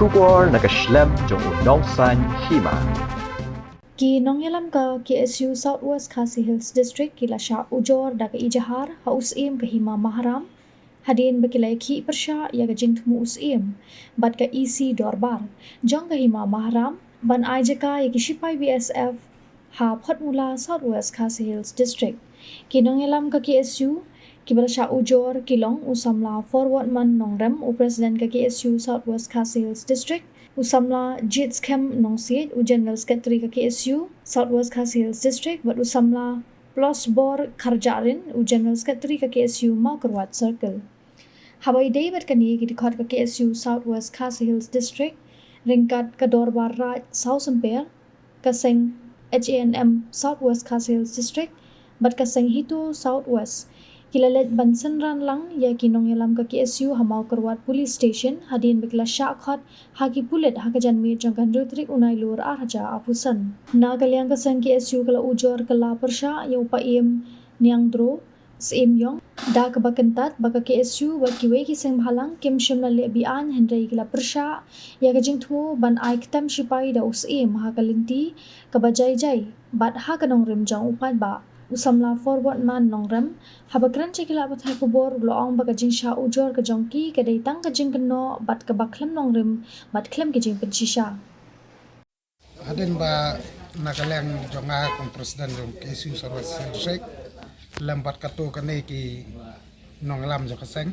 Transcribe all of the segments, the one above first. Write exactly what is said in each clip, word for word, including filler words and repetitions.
Khubor na ka shlem jong u nongsaiñ hima. Ki nongïalam ka K S U South West Khasi Hills District ki la shah ujor da ka ijahar ha u Syiem ka Hima Maharam, hadien ba ki la ïakhih pyrshah ïa ka jingthmu u Syiem bad ka E C Dorbar jong ka Hima Maharam ban ai jaka ïa ki shipai B S F ha Photmula, South West Khasi Hills District. Ki nongïalam ka K S U kiba la shah ujor ki long u samla Forwardman Nongrem, u President ka K S U South West Khasi Hills District, u samla Jitskhem Nongsiej, u General Secretary ka K S U South West Khasi Hills District, bad u samla Plosbor Kharjahrin, u General Secretary ka K S U Mawkyrwat Circle. Haba ïadei bad kane, ki dkhot ka K S U South West Khasi Hills District ryngkat ka Dorbar Raid Sawsymper, ka seng H A N M South West Khasi Hills District bad ka seng HITO South West, ki la leit ban synran lang ïa ki nongïalam ka K S U ha Mawkyrwat Police Station, hadien ba ki la shah khot ha ki pulit ha ka janmiet jong ka hynriew tarik u Nailur arhajar arphew san. Na ka liang ka seng K S U ka la ujor kylla pyrshah ïa u Paiem Niangdro Syiem Ïong da kaba kyntat ba ka K S U bad kiwei ki seng bhalang kim shym la leh be-aiñ, hynrei ki la pyrshah ïa ka jingthmu ban ai ktem shipai da u Syiem ha ka lynti kaba jai jai bad ha ka nongrim jong u paidbah. U samla Forwardman Nongrem, haba kren sha ki lad pathai khubor, u la ong ba ka jingshah ujor ka jong ki ka dei tang ka jingkynnoh bad kaba khlem nongrim bad khlem ki jingpynshisha. Hadien ba na ka liang jong nga kum President jong K S U South West Hills District, lem bad katto katne ki nongïalam jong ka seng,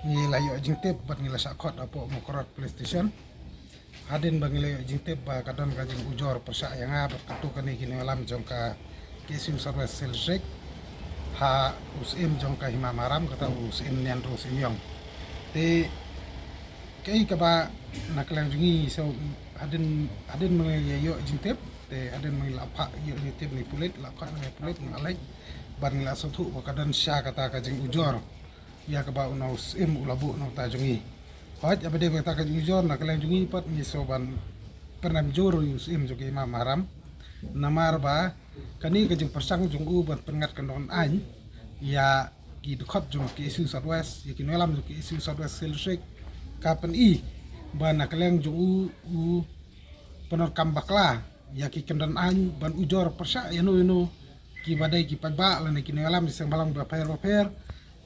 ngi la ïoh jingtip bad ngi la shah khot hapoh Mawkyrwat Police Station. Hadien ba ngi la ïoh jingtip ba ka don ka jingujor pyrshah ïa nga bad katto katne ki nongïalam jong ka K S U South West Hills District ha u Syiem jong ka Hima Maharam, kata u Syiem Niangdro Syiem Ïong. Te kaei kaba na ka liang jong ngi, so hadien, hadien ba ngi ïoh jingtip, te hadien ba ngi la phah ïoh jingtip na ki pulit, la khot na ki pulit, ngi la leit bad ngi la sngewthuh ba ka don shisha kata ka jingujor ïa kaba u nong Syiem u la buh na uta jong ngi. Hooid, haba dei ba kata ka jingujor, na ka liang jong ngi pat ngi sngew ban pyndem jur ïa u Syiem jong ka Hima Maharam, namar ba kane ka jingpyrshang jong u ban pynngat kyndon aiñ ïa ki dkhot jong K S U South West, ïa ki nongïalam jong K S U South West Hills District, ka pyni ba na ka liang jong u, u pyndonkam bakla ïa ki kyndon aiñ ban ujor pyrshah ïano ïano kiba dei ki paidbah lane ki nongïalam ki seng bhalang bapher bapher.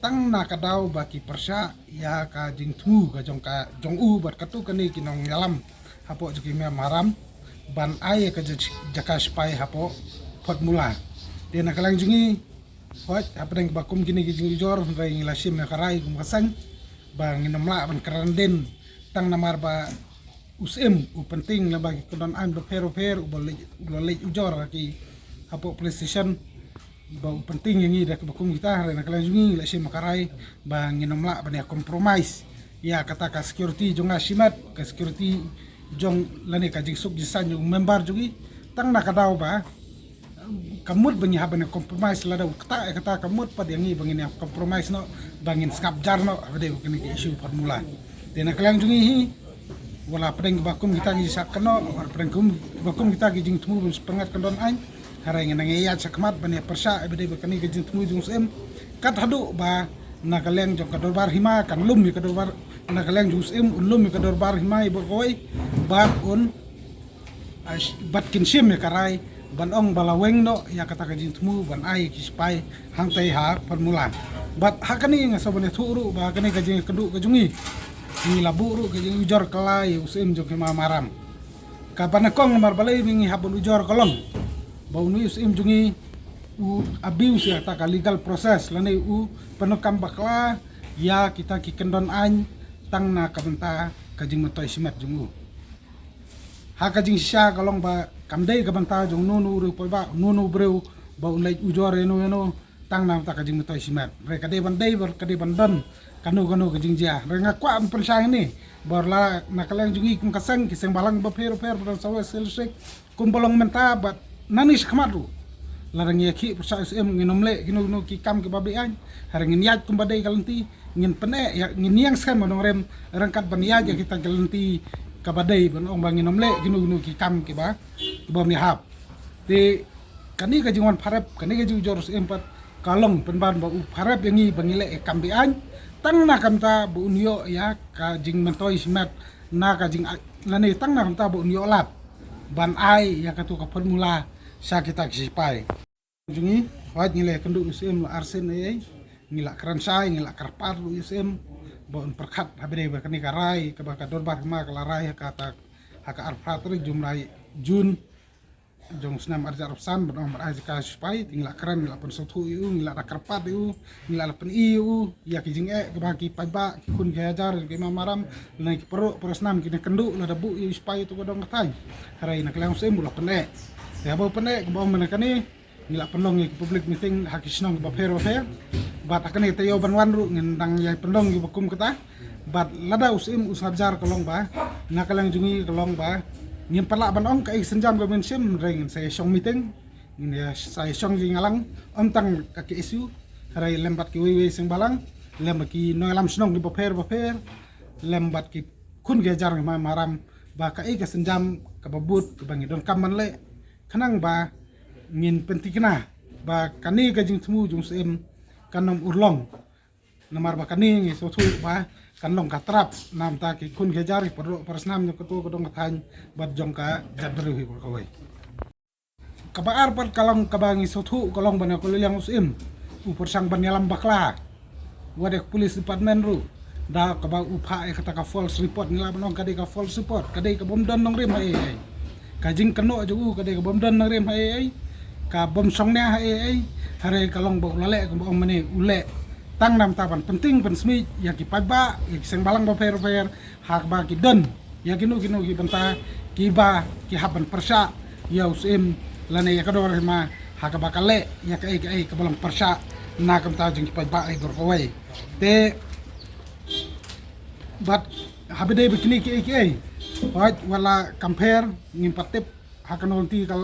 Tang na ka daw ba ki pyrshah ïa ka jingthmu ka jong ka, jong u bad katto katne ki nongïalam hapoh jong ka Hima Maharam ban ai ïa ka ja-, jaka shipai hapoh Photmula. Te na ka liang jong ngi, hooid, hapdeng ba kum kine ki jingujor, hynrei ngi la shim ïa ka rai kum ka seng ba ngin ym lah ban kren dien, tang namar ba u Syiem u pyntieng lyngba ki kyndon aiñ bapher bapher, uba leit, uba leit ujor ha ki hapoh police station, ba u pyntieng ïa ngi da kaba kum kita. Hynrei na ka liang jong ngi ngi la shim ïa ka rai ba ngin ym lah ban ïa compromise ïa kata ka security jong nga shimet, ka security jong lane ka jingsuk jingsaiñ jong u member jong ngi, tang na ka daw ba ka mut ba ngi hap ban ïa compromise. Lada u ktah ïa kata, ka mut pat ïa ngi ba ngin ïa compromise noh, ba ngin sngap jar noh haba dei kane ka issue Photmula. Te na ka liang jong ngi hi, wat la pdeng ba kum kita ki jingshah kynnoh, wat la pdeng kum, ba kum kita ki jingthmu ban pynngat kyndon aiñ, hynrei ngi nang ïaid shakhmat ban ïa pyrshah ïa ba dei ba kane ka jingthmu jong u Syiem. Kat haduh ba na ka liang jong ka dorbar hima kan lum ïa ka dorbar, na ka liang jong u Syiem un lum ïa ka dorbar hima ïa baroh kawei, bad un, ah, bad kin shim ïa ka rai ban ong ba la weng noh ïa kata ka jingthmu ban ai ki shipai hangtei ha Photmula. Bad ha kane nga sa ban ïathuh ruh ba kane ka jingïakynduh ka jong ngi, ngi la buh ruh ka jingujor kylla ïa u Syiem jong ka Hima Maharam. Kaba nyngkong namar balei ba ngi hap ban ujor ka long ba une u Syiem jong ngi u abuse ïa kata ka legal process lane u pyndonkam bakla ïa kita ki kyndon aiñ tang na ka bynta ka jingmyntoi shimet jong u. Ha ka jingshisha ka long ba kam dei ka bynta jong uno uno u briew paidbah, uno uno u briew ba un leit ujor ïano ïano tang na ka bynta ka jingmyntoi shimet. Hynrei ka dei ban dei, ka dei ban don kano kano ka jingjia. Hynrei nga kwah ban pynshai hangne ba la na ka liang jong ngi kum ka seng, ki seng bhalang bapher bapher ba don South West Hills District, kumba long mynta bad nangne shakhmat ruh, lada ngi ïakhih pyrshah u Syiem ngin ym leh kino kino ki kam kiba be-aiñ. Hynrei ngin ïaid kumba dei ka lynti, ngin pyneh ïa, ngin ïeng skhem ba nongrim ryngkat ban ïaid ïa kita ki lynti kaba dei ban ong ba ngin ym leh kino kino ki kam kiba, kiba ym ïahap. Te kane ka jingwan pharep, kane ka jingujor u Syiem pat ka long pynban ba u pharep ïa ngi ba ngi leh ïa ka kam be-aiñ tang na ka bynta ba un ïoh ïa ka jingmyntoi shimet na ka jing lane tang na kumta ba un ïoh lad ban ai ïa katu ka formula sha kita ki sipai. Jong ngi, wat ngi la kynduh u Syiem la arsien ei ei, ngi la kren shai, ngi la kyrpad ruh ïa u Syiem ba un pyrkhat ha bynta ba kane ka rai kaba ka Dorbar Hima ka la rai ha kata, ha ka arphew phra tarik jong u bnai Jun jong u snem ar hajar arphew san, ban ong ban ai jaka sipai. Te ngi la kren, ngi la pynsngewthuh ïa u, ngi la da kyrpad ïa u, ngi la da pyni ïa u ïa ki jingeh kiba ki paidbah, ki khun ki hajar, ki maram, lane ki para para snam ki na kynduh lada buh ïa u sipai ïa tu ka dong ka thaiñ. Hynrei na ka liang u Syiem u la pyneh. Te haba u pyneh, kaba ong mynne kane, ngi la pynlong ïa ki public meeting ha ki shnong kiba pher ba pher. Bad ha kane ka taïew ban wan ruh ngin dang ïai pynlong kiba kum kata. Bad lada u Syiem u sa jar ka long ba, na ka liang jong ngi ka long ba, ngim pat lah ban ong kaei ka sienjam kaba ngin shim, hynrei ngin sa ïa shong meeting, ngin ïa sa ïa shong jingïalang, ym tang ka K S U, hynrei lem bad kiwei wei seng bhalang, lem bad ki nongïalam shnong kiba pher ba pher, lem bad ki khun ki hajar, ki maram, ba kaei ka sienjam kaba bud kaba ngi donkam ban leh, khnang ba ngin pynthikna ba kane ka jingthmu jong u Syiem kan ym urlong. Namar ba kane ngi sngewthuh ba kan long ka trap na ka bynta ki khun ki hajar, ki para para snam jong katu ka dong ka thaiñ bad jong ka jaitbynriew hi baroh kawei. Kaba ar pat ka long kaba ngi sngewthuh ka long ba na ka liang u Syiem u pyrshang ban ïalam bakla. Wat ïa ka police department ruh, da kaba u phah ïa kata ka false report, ngi lah ban ong ka dei ka false report, ka dei ka bym don nongrim ha ei ei. Ka jingkynnoh jong u ka dei ka bym don nongrim ha ei ei, ka bym shongnia ha ei ei. Hynrei ka long ba u la leh kaba ong mynne, u leh tang na ka bynta ban pyntieng pynsmit ïa ki paidbah, ïa ki seng bhalang bapher bapher, ha kaba ki don ïa kino kino ki bynta kiba ki hap ban pyrshah ïa u Syiem lane ïa ka Dorbar Hima, ha kaba ka leh ïa kaei kaei kaba long pyrshah na ka bynta jong ki paidbah hi baroh kawei. Te bad haba dei ba kine kiei kiei, hooid, wat la compare, ngim pat tip ha kano lynti ka,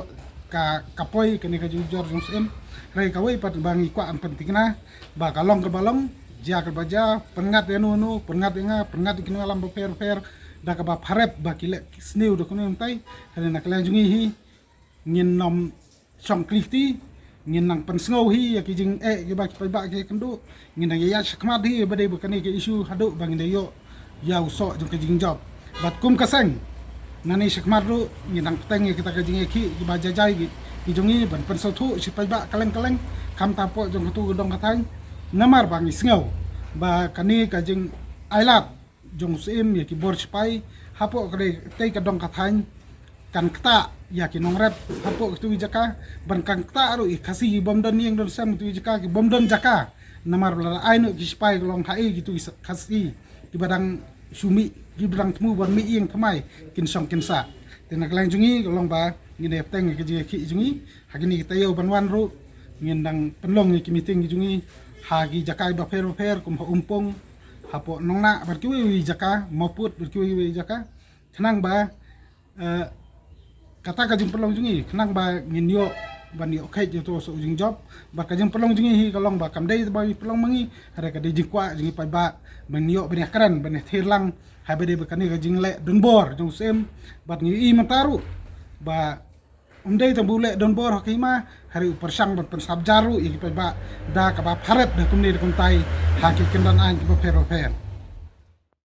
ka, ka poi kane ka jingjur jong u Syiem. Hynrei kawei pat ba ngi kwah ban pynthikna ba ka long kaba long, jia kaba jia, pynngat ïa no no, pynngat ïa nga, pynngat ïa ki nongïalam bapher bapher, da kaba pharep ba ki leh sniew da kano kano tai. Hynrei na ka liang jong ngi hi, ngin nym shong khlieh kti, ngin nang pynsngew hi ïa ki jingeh kiba ki paidbah ki kynduh, ngin nang ïaid shakhmat hi ba dei ba kane ka issue haduh ba ngin da ïoh ïa u soh jong ka jingjop. Bad kum ka seng, nangne shakhmat ruh ngin nang bteng ïa kita ka jingïakhih kiba jai jai ki, ki jong ngi ban pynsngewthuh sha ki paidbah kylleng kylleng, khamtam hapoh jong katu ka dong ka thaiñ. Namar ba ngi sngew ba kane ka jingailad jong u Syiem ïa ki bor sipai hapoh katei ka dong ka thaiñ kan ktah ïa ki nongrep hapoh kitu ki jaka, bad kan ktah ruh ïa ki Khasi ki bym don ïing don sem kitu ki jaka, ki bym don jaka. Namar ba lada ai noh ki sipai ka long haei kitu ki Khasi kiba dang shu mih, kiba dang thmu ban mih ïing thymmai, kin shong kin sah. Te na ka liang jong ngi ka long ba ngin ïa bteng ïa ka jingïakhih jong ngi, ha kine ki taïew ban wan ruh ngin dang pynlong ïa ki meeting ki jong ngi ha ki jaka bapher bapher kum ha Umpung, hapoh Nongnah bad kiwei kiwei jaka, Mawpud bad kiwei kiwei jaka, khnang ba, eh, kata ka jingpynlong jong ngi khnang ba ngin ïoh ban ïoh kheit ïa uto u soh jingjop. Bad ka jingpynlong jong ngi hi ka long ba kam dei ba ngi pynlong ma ngi, hynrei ka dei jingkwah jong ngi paidbah ba ngin ïoh ban ïakren, ban ïathir lang ha ba dei ba kane ka jingleh donbor jong u Syiem. Bad ngi ïohi mynta ruh ba ym dei tang ba u leh donbor ha ka hima, hynrei u pyrshang ban pynsngap jar ruh ïa ki paidbah da kaba pharep da kumne da kumtai ha ki kyndon aiñ kiba pher bapher.